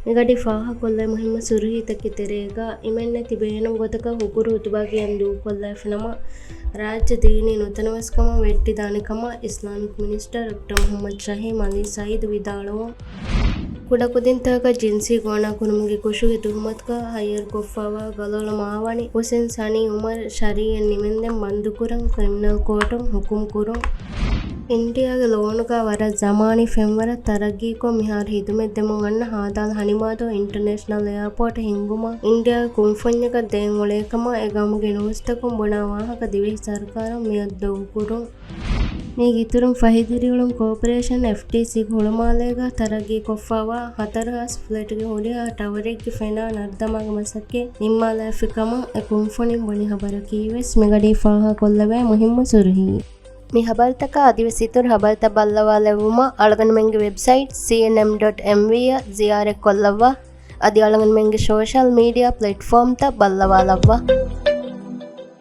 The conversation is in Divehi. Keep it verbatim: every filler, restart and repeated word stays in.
މިގަޑި ފާހަގަކޮށްލައި މުހިއްމު ސުރުހީތަކެއް ތެރޭގަ، އިމެންނެތި ބޭނުން ގޮތަކަށް ހުކުރު ހުތުބާ ކިޔަން ދޫކޮށްލައިފިނަމަ، ރާއްޖެ ދީނީ ނުތަނަވަސްކަމަށް ވެއްޓިދާނެ ކަމަށް އިސްލާމިކް މިނިސްޓަރ ޑޮކްޓަރ މުހައްމަދު ޝަހީމް އަލީ ސައީދު ވިދާޅުވުން. ކުޑަކުދިންތަކަށް ޖިންސީ ގޯނާކުރުމުގެ ކުށުގެ ތުހުމަތުގަ ހައިޔަރުކޮށްފައިވާ ގަލޮޅު މާވަނި ހުސެން ސަނީ އުމަރު ޝަރީއަތް ނިމެންދެން ބަންދުކުރަން ކްރިމިނަލް ކޯޓުން ހުކުމް ކުރުން. އިންޑިއާގެ ލޯނުގަ ވަރަށް ޒަމާނީ ފެންވަރަށް ތަރައްގީކޮށް، މިހާރު ހިދުމަތް ދެމުން އަންނަ ހާދާލް ހަނިމާދޯ އިންޓަރނޭޝަނަލް އެއާޕޯޓް ހިންގުމަށް އިންޑިއާގެ ކުންފުންޏަކަށް ދޭން އުޅޭ ކަމަށް އެ ގައުމުގެ ނޫސްތަކުން ބުނާ ވާހަކަ ދިވެހި ސަރުކާރުން މިއަދު ދޮގުކުރުން. މީގެ އިތުރުން ފަހި ދިރިއުޅުން ކޯޕަރޭޝަން އެފްޑީސީގެ ހުޅުމާލޭގަ ތަރައްގީކޮށްފައިވާ ހަތަރު ހާސް ފްލެޓްގެ ހުރިހާ ޓަވަރެއްގެ ފެނާ ނަރުދަމާގެ މަސައްކަތް ނިންމާލައިފި ކަމަށް އެ ކުންފުނިން ބުނި ހަބަރަކީވެސް މިގަޑީ ފާހަގަކޮށްލެވޭ މުހިއްމު ސުރުހީ. މި ހަބަރުތަކާ އަދިވެސް އިތުރު ހަބަރުތައް ބައްލަވާލެއްވުމަށް އަޅުގަނޑުމެންގެ ވެބްސައިޓް ސީއެންއެމް ޑޮޓް އެމްވީ އަށް ޒިޔާރަތްކޮށްލައްވާ. އަދި އަޅުގަނޑުމެންގެ ސޯޝަލް މީޑިއާ ޕްލެޓްފޯމްތައް ބައްލަވާލައްވާ.